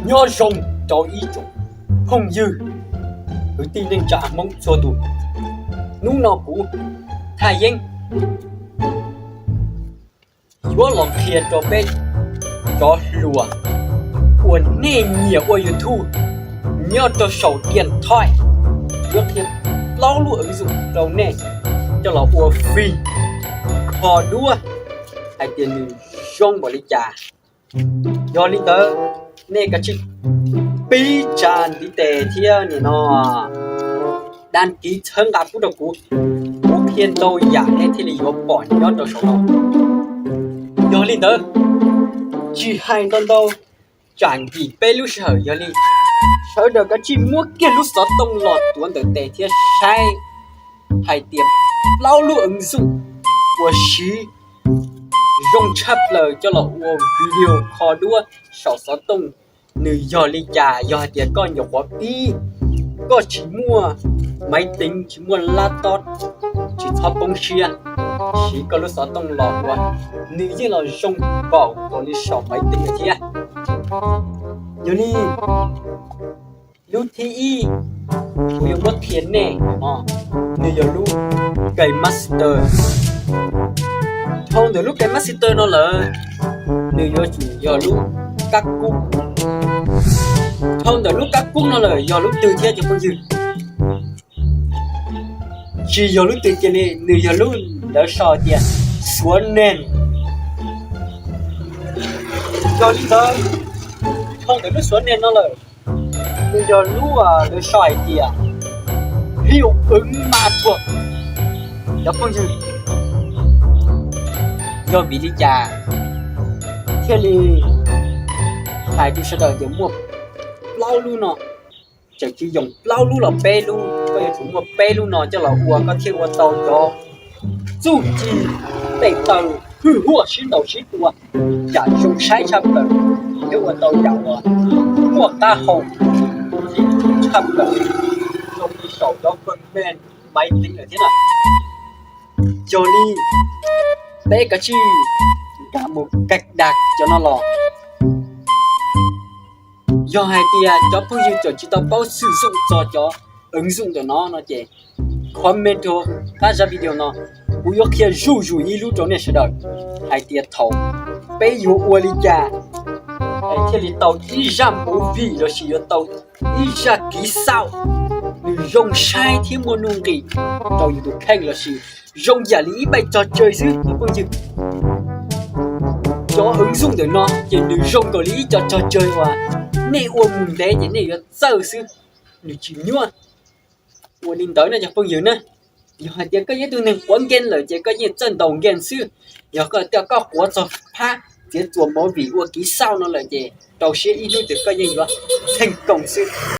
Nyob zoo rau ib tsoom phooj ywg, kwv tij neej tsa Hmoob txhua tus. Hnub no kuv Thaj Yeeb yuav los qhia rau peb cov hluas uas nej nyiam ua YouTube nyob rau saum diam thoj, yuav qhia plaub lub ứng dụng rau nej coj los ua free kho duab hais tias nws zoo npaum li cas. Yog li ntawd, nej kav tsij pib tsa ntiv tes thiab nim no đăng ký txhawb nqa pub rau kuv, kuv qhia ntau yam nej thiaj li yuav pom nyob rau saum no. Yog li ntawd, tsis hais ntau ntau, tsam nkim peb lub sij hawm, yog li sawv daws kav tsij muab kiag lub xov tooj los tuav ntawm tes thiab saib hais tias plaub lub ứng dụng uas siv zoo tshaj plaws coj los ua video kho duab saum xov tooj, nws yog li cas. Yog hais tias koj nyuam qhuav pib, koj tsis muaj máy tính, tsis muaj laptop, tsis txhob poob siab, siv koj lub xov tooj los ua, nws yeej los zoo npaum nkaus li saum máy tính lawm thiab. Yog li, lub thib ib, kuv yuav muab qhia nej no, nws yog lub KineMaster. Dhau ntawm lub KineMaster no lawm, nws yuav tsum yog lub kab kub. Dhau ntawm lub kab kub no lawm yog lub twg thiab cov phooj ywg? Tsis yog lub twg kiag li, nws yog lub ntawd sau tias Suav Neg. Yog li ntawd, dhau ntawm lub Suav Neg no lawm, nws yog lub, lawv sau hais tias Heuc ứng mã thuật. Cov phooj ywg, yog vim li cas thiaj li hais rau sawv daws tias muaj plaub lub no? Tseem tsis yoog plaub lub los peb lub, koj yuav tsum muaj peb lub no coj los ua koj thiaj ua tau cov txuj ci tej taw hwj huaj sib ntaus sib tua, yam zoo saib tshaj plaws, thiab ua tau yam uas muaj qab hau tshaj plaws, zoo li saum cov phần mềm máy tính lawm thiab na. Yog li, peb kav tsij nkag mus cài đặt cov no los. Yog hais tias cov phooj ywg tseem tsis tau paub sử dụng txog cov ứng dụng ntawm no no ces comment rau qab zaj video no, kuv yuav qhia zuj zus ib lub rau nej sawv daws hais tias thaum peb yuav ua li cas es thiaj li tau ib zaj movie lossis yuav tau ib zaj kiv xauj nws zoo saib thiab muaj nuj nqis rau yus tus kheej lossis zoo yam li ib vaj trò chơi xwb cov phooj ywg. Cov ứng dụng ntawm no ces nws zoo nkaus li ib co trò chơi uas nej ua mus ntev ces nej yuav txawj xwb, nws tsis nyuaj. Ua li ntawd no cov phooj ywg na, yog hais tias koj yog ib tug neeg quav game lawm ces koj yeej txawj ntaus game xwb. Yog koj tias koj quav txog phab txiav txuas movie ua kiv xauj no lawm ces rau siab ib hnub twg koj yeej yuav thành công xwb.